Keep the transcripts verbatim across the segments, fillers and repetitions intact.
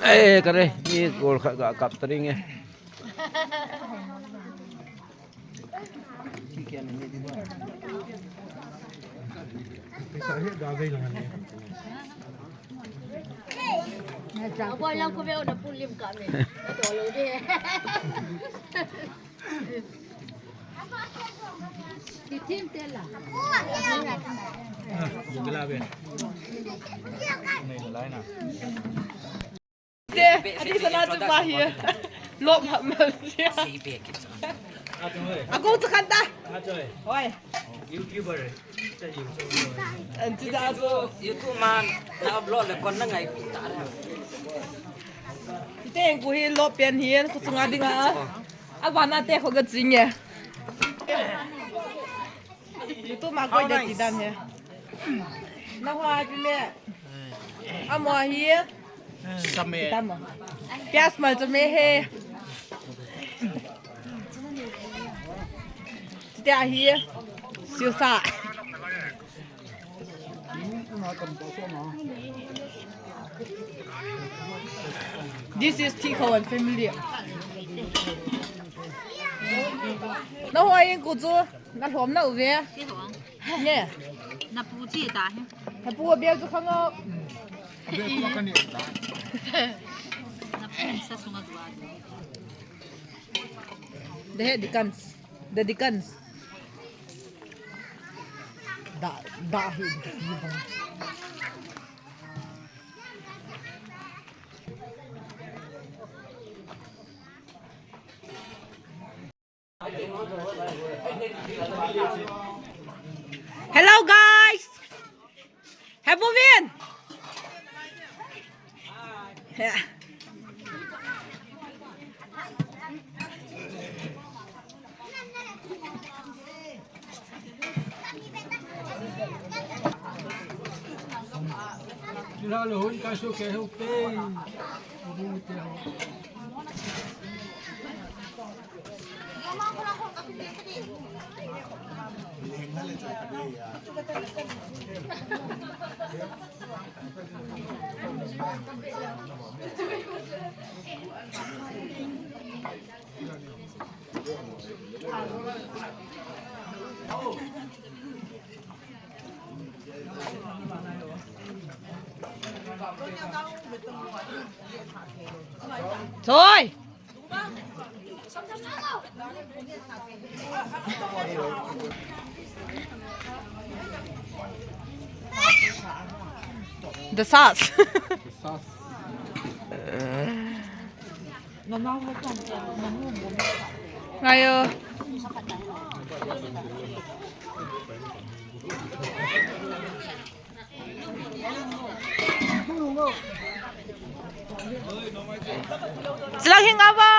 Eh, kare, ni gol khat ga kap ta ding e. Aboi lang ko be ona pulim ka me. Ato lo de. Te, ati sana tu pa hi. Lop ma ma sia. Ako tu kanta. Oi. YouTuber. Anti da tu. YouTube man, na upload le kon na ngai pi ta. Te ku hi lop pen hi, ku sunga dinga. Abana te ko ga ching e. YouTube ma koi de ti dan he. Na hoa pi me. Amo hi. Same. Tamo. Pyas mal chame he. Tia hi. Siusa. This is T K one family. Na hoa in ku chu, na lhom na u ve. Ne. Na pu chi ta he. Na pu bia chu khang o. Na pu sa sunga tu a. The head the guns. The deacons. Da, da, he, he, he. Hello, guys. Hebuvin. Thôi. The sauce. Ayo. Silang hing aba.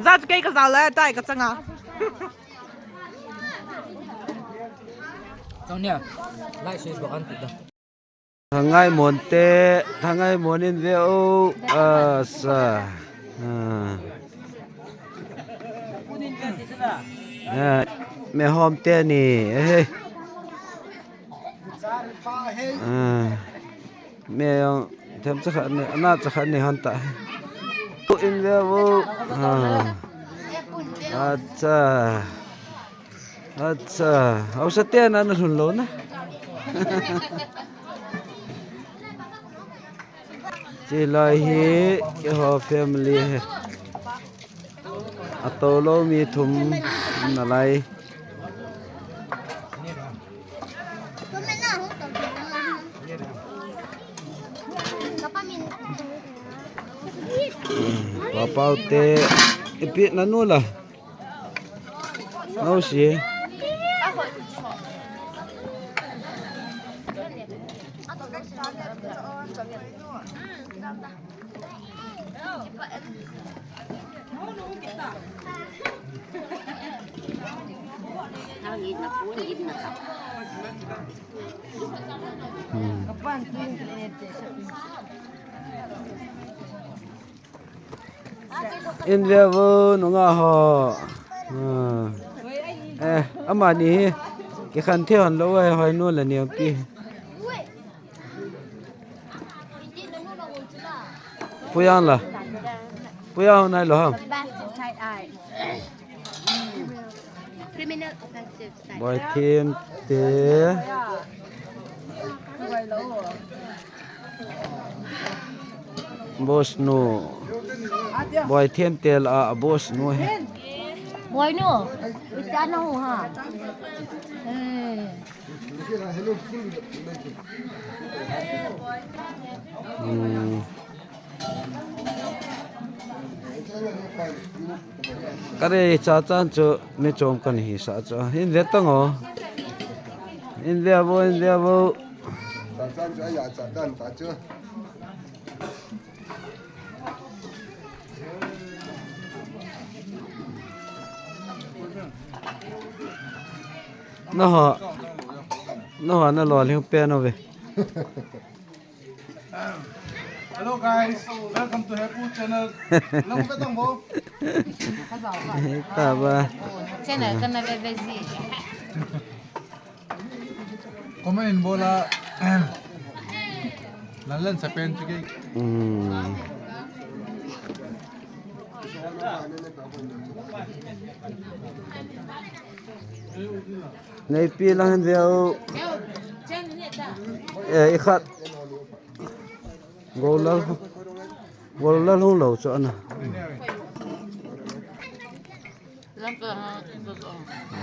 Za chu kei ka za la tai ka changa. Chang nia. Lai sui bo an ti da. Thangai Mon te, Thangai Mon in ve o, asa. Ah. Ah, me hom te ni, eh. Ah. Me jong them cha khat ni, ana cha khat ni hon ta. In ve o. Ah. Acha. Acha. Ausa te na na lhun lou na. Chilai hi keiho family hi. Ato lou mi thum nalai. Papau te ipi nanu la. Nau si. Hmm. In ve vo, nungah ho. Ah. Eh, amani hi kikhen thei hon lou, eh, hoi nu le neo pi. Puyang la. Puyang nai lo ham. Criminal offensive side. Boithem te. Boss nu. Boithem te la, a boss nu he. Boi nu. Ita na hu ha. Eh. Hmm. Ka rei cha chan chu mi chom kan hi sa chu. In ve tang o. In ve vo, in ve vo. Cha chan chu a ya cha chan ta chu. Na ho. Na ho na lo ling pe no ve. Hello guys, welcome to Hepu channel. Long pe tang bo. Ta ba. Channel kana le busy. Comment in bola. Lalan sa pen sige. Hmm. Neipi lang hin ve o. Eh, i khat. Golal. Golal hung lou chu ana.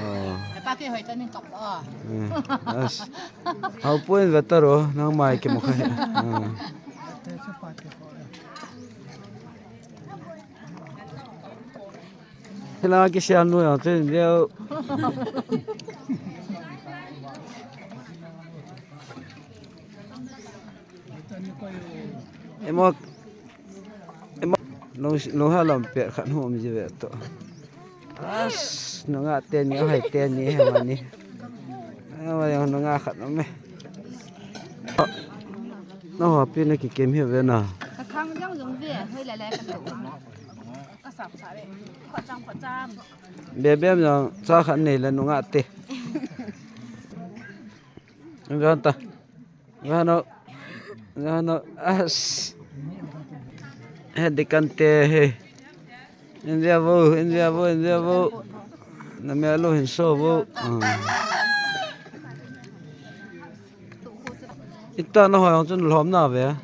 Oh. Pa ke hoi ta ning tok. Oh. Eh, as. Hau puin ve ta ro, nang mai ke mo kha. Ah. Hila ki sian nu ya chen leo. Emo, emo, long, long ha lam pe khan hom ji ve to. As, nungah teni, hai teni, he mani. Ama yang nungah khat me. No, pi na ki kem hi ve na. Ka khang jang jong ve, hoi la la ka to. Ka sap sa ve. Kho chang, kho chang. Be be yang cha khat nei la nungah te. Ngan ta. Ngan o. Ngan o. As. He dikan te he. India vo, India vo, India vo. Na me lo hin so vo. Ah. Ita na hoi ang chun lhom na ve.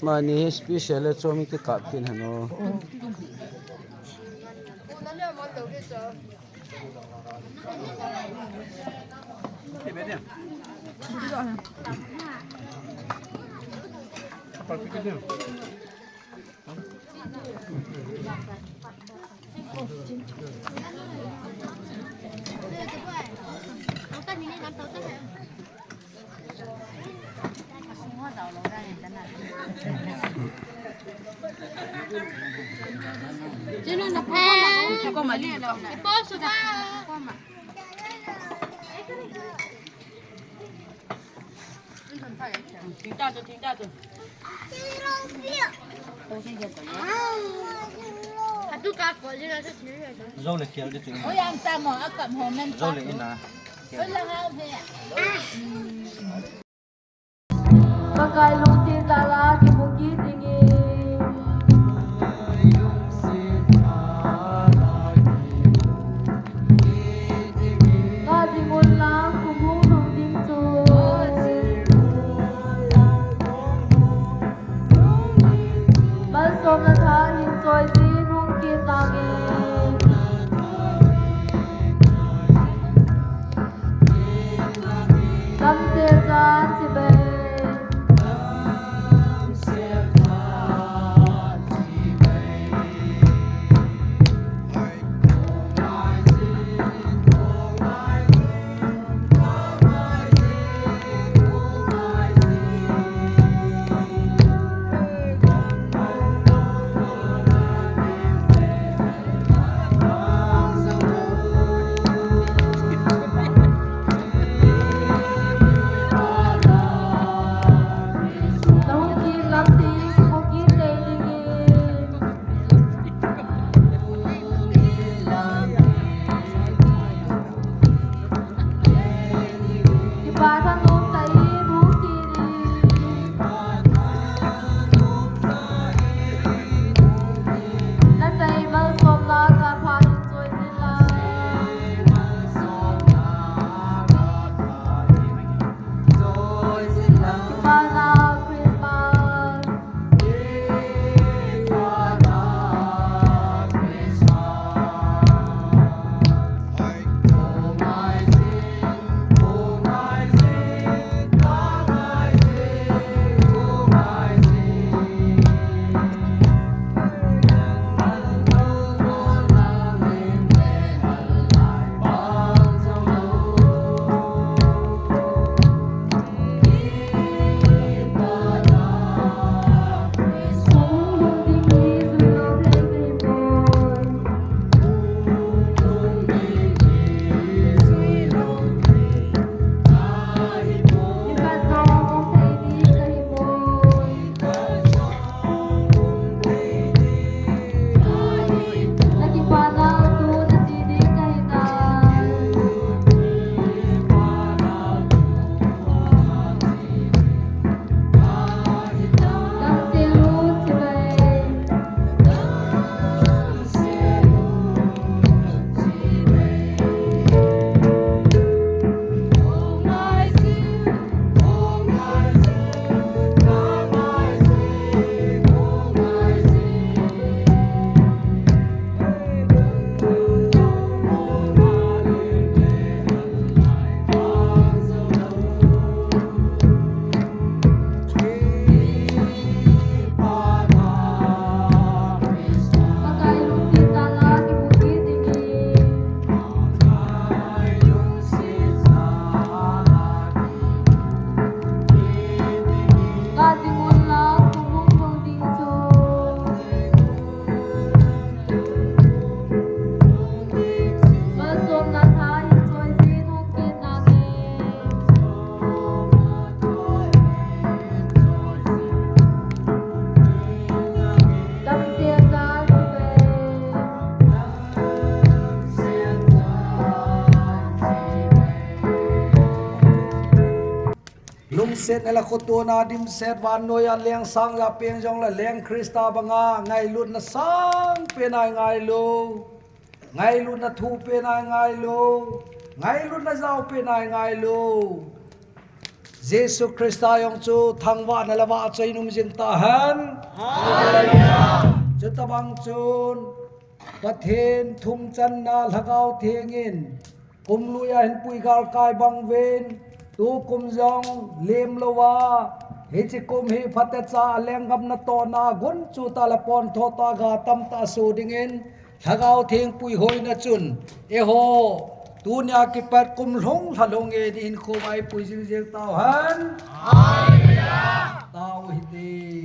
Mani hi special le chomi ki kap kin hano. Zo le khel di chu. Oi, ang tamo, akam ho men. Zo le ina. Oi, la ha he. Pakai lungset jal a kimu kit dingin. Ngah jing un lang kum hung lhung ding chu. Malsomna tha hin choi jin hung kit nangin. Damsel chan chibai. Lungsetna le khotona dimset, vannoiya leng sang ja peng jongle leng Christa banga ngailutna sangpen a i ngailou. Ngailutna thupen a i ngailou. Ngailutna jaopen a i ngailou. Jesu Christa jong chu thangvahna le vahchoina um jing tahen. Hallelujah. Chutabang chun Pathen thumchanna Lhagao Theng in kum lui a hin puigal kai bang uvin, tukum jong lemlou a, hiche kum hi phatecha a lenggam natohna gunchu tah le pontho tah a ga tamtah asoh dingin, Lhagao Theng puihoina chun, eiho, tunia kipat kum lhung lha lhung in i hinkho a i pui jing jeng tauhen. Hallelujah. Tao hite.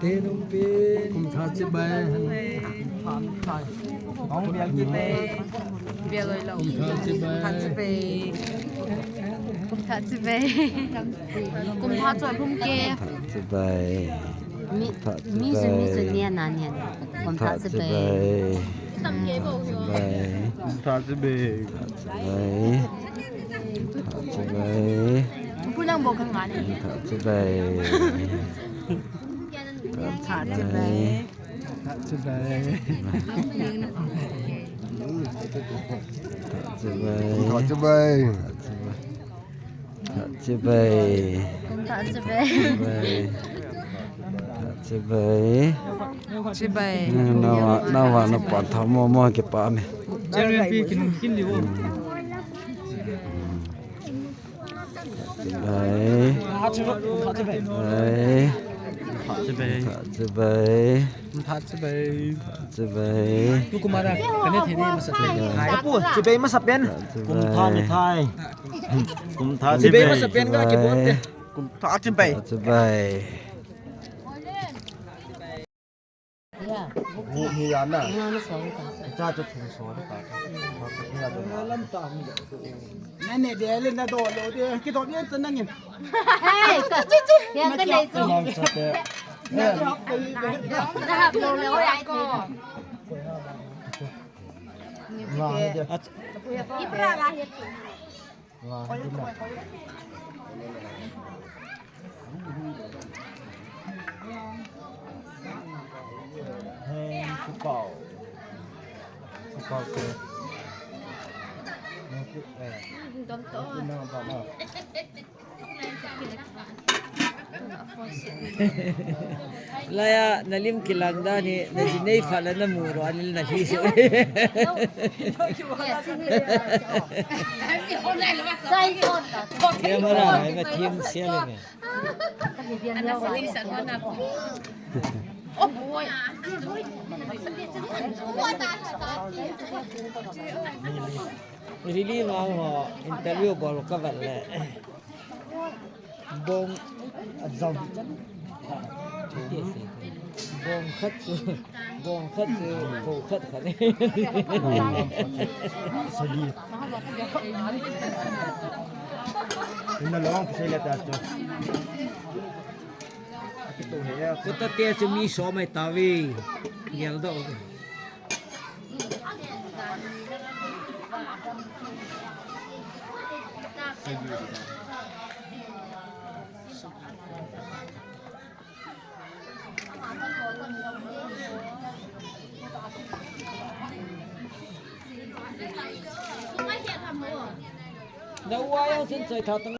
Te nung pin. Kum tha chibai. Kum tha chibai. Kum tha chibai. Kum tha chibai. Kum tha chibai. Kum tha chibai. Mi, mi su, mi su nia na nia. Kum tha chibai. Kum tha chibai. Kum tha chibai. Pu nang bo kang ngani. Kum tha chibai. Kum tha chibai. Kum tha chibai. Kum tha chibai. Kum tha chibai. Tha chibai. Kum tha chibai. Chibai. Chibai. Nawa, nawa na pan tha mo mo ke pa me. Jeremy pi kin kin li wo. Chibai. Tha chibai. Tha chibai. Tha chibai. Kum tha chibai. Tha chibai. Tu kumara, kane thei ni masa pen. Hai. Apu, chibai masa pen. Tha chibai. Kum tha ni thai. Kum tha chibai. Chibai masa pen ka kibon te. Kum tha chibai. Tha chibai. Ni, ni ya na. Cha cha thum so ta. Masa pen ya to. Na ne de le na do lo de. Ki do ni ta na ngin. Hey, ka, ya ka nei chu. Mang sa te. Na hap lo le, oi, ai thei. Nga de. Ipra la he. Nga de na. Hey, kupao. Kupao ke. Nga ku, eh. Dom to. Ku na ba na. Laya, na lim kilang dan hi, na ji nei pha la na mu ro, anil na hi. Camera, ai ma thim sia le me. Really, ma ho, interview bol ka vat le. Bong a jam chan. Bong khat chu, bong khat chu, ko khat khat. Sagi. Ina long kisai le ta chu. Ko ta te chu mi so mai ta ve. Yel do. Na wa yang chen chai tha tang.